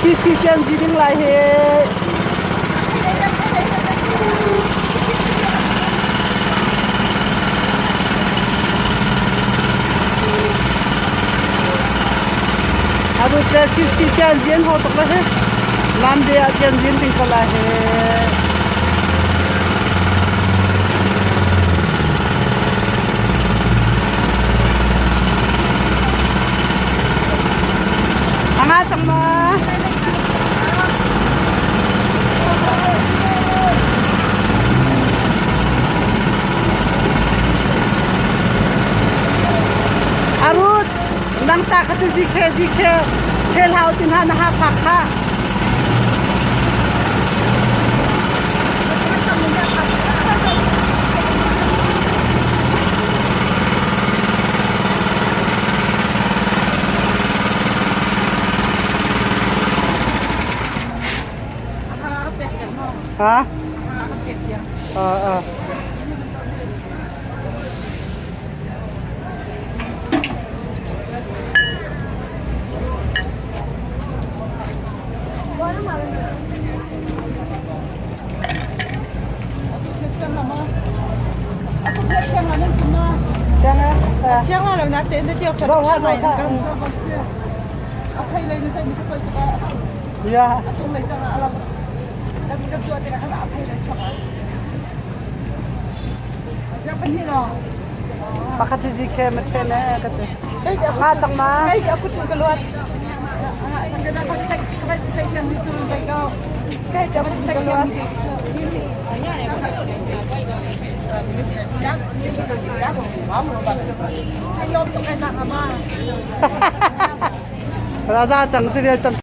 CC cian zi ding lai hi. Adu che CC cian zin ho tuk la hi. Lam de ah cian zin ding ko lai hi. Anga cang ma. Arut nang ta kha cu zikhe zikhe thel hau tin ha na ha phak kha. Ha? Yeah. Pakhat si khe ma then eh ka te. Nga chang ma. Raza chang chu vial tam.